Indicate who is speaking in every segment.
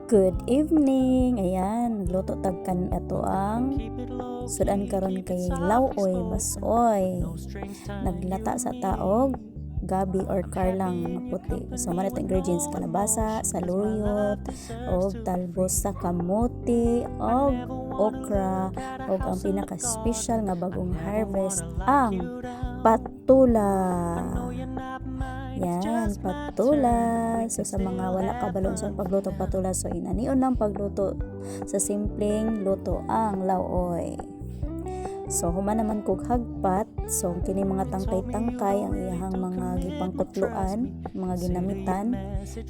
Speaker 1: Good evening! Ayan, nagluto tag kan ato ang sudan karon kay law-oy, basoy. Naglata sa taog gabi or karlang nga puti. So man ito ingredients: kalabasa, saluyot, og talbos sa kamote, og okra, og ang pinaka-special nga bagong harvest, ang patula. Yan, patula. So sa mga wala kabalo sa pagluto patula, so inanion lang pagluto sa simpleng luto ang law-oy. So human naman kog hagpat, so kini mga tangkay-tangkay ang iyahang mga gipangkutloan, mga ginamitan.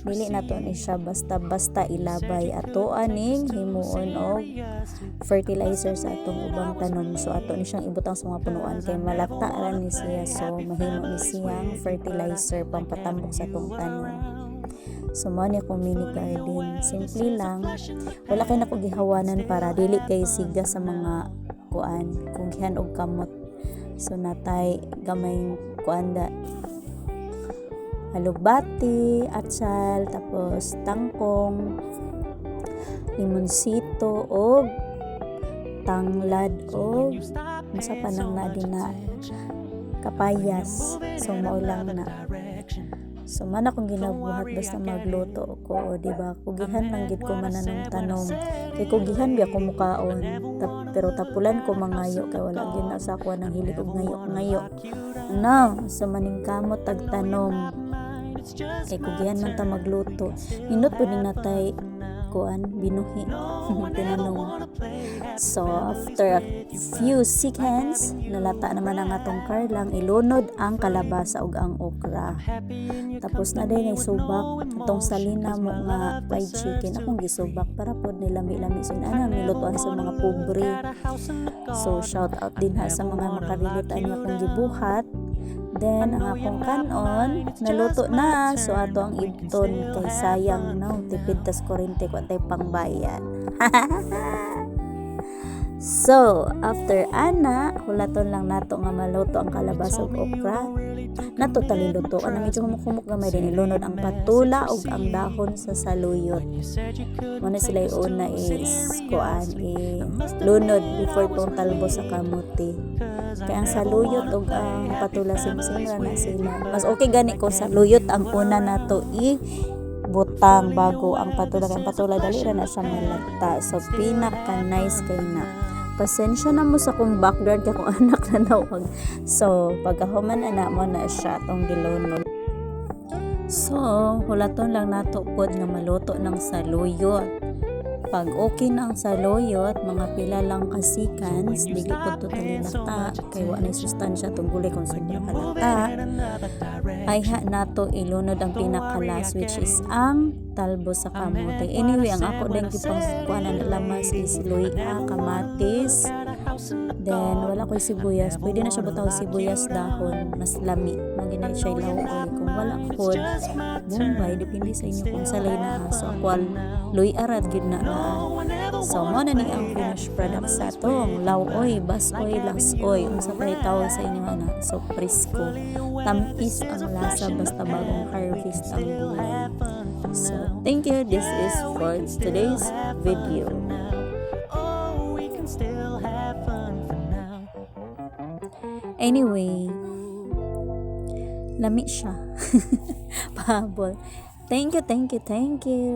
Speaker 1: Dili nato ni siya basta-basta ilabay, ato aning himuon og fertilizer sa atong ubang tanom. So ato ni siyang ibutang sa mga punuan kay malata ra ni siya. So mahimo ni siyang fertilizer pampatambok sa atong tanom. So mao ni akong mini garden. Simple lang. Wala kay nako gihawanan para dili kay siga sa mga kuan kugihan og kamot. So natay gamay kuan da, alugbati, atsal, tapos tangkong, limonsito og tanglad og unsa pa nang na din na kapayas. So mao lang na. So man akong ginabuhat basta magluto ko, o di ba? Kugihan lang gid ko mananong tanom. Kay kugihan biya ko mukaon. Pero tapulan ko mangayo kay wala gyud na sa ako nang hilig og ngayo-ngayo. No, so maningkamot tag tanom. Kay kugihan man ta magluto. Nindot pud ning natay kuan binuhi tinanom. So after a few seconds, nalata naman ang atong karlang, ilunod ang kalabasa ug ang okra. Tapos na din ay subak atong salina mo nga fried chicken, akong gisubak para pod ni lami-lami. So ana nilutuan sa mga pobre. So shout out din ha sa mga makarelate ani akong gibuhat. Then, ang akong kanon, naluto na. So, ato ang ibton kay sayang, no? Tipid tas kuryente ko tay pangbayad. So, after ana, hulaton lang nato nga maluto ang kalabasa ug okra. Nato taliluto ana medyo humok-humok gamay din, ilunod ang patula ug ang dahon sa saluyot. Muna sila una is kuan i lunod before tong talbo sa kamote. Kaya ang saluyot ug ang patula, same same ra na sila. Mas okay gani ko saluyot ang una nato i butang bago ang patula kay ang patula dali ra na siya malata. So pinaka nice kay na. Pasensya na mo sa kong background kay akong anak na nawag. So pagkahuman ana mo na siya atong gilunod. So hulaton lang nato pod nga maluto ng saluyot. Pag okay na ang saluyot, mga pila lang ka seconds, dili pod totally lata, kay wa na sustansya tong gulay kung sobra kalata. Ay ha nato ilunod ang pinaka-last, which is ang talbo sa kamote. Anyway, ang ako din gipang kuanan na lamas is luya, kamatis, then wala ko'y sibuyas. Pwede na siya butang sibuyas dahon, mas lami. Magina siya law-oy. Kung wala pod, bombay, depende sa inyo kung salay na. So ako luya ra gyud na na. So mo na ni ang finished product sa atong law-oy, basoy, lasoy, unsa pa tawag sa inyo ana. So presko. Tamis ang lasa basta bagong harvest ang gulay. So thank you. This is for today's video.
Speaker 2: Oh, we can still have fun for now.
Speaker 1: Anyway, lami siya. Pahabol. Thank you, thank you, thank you.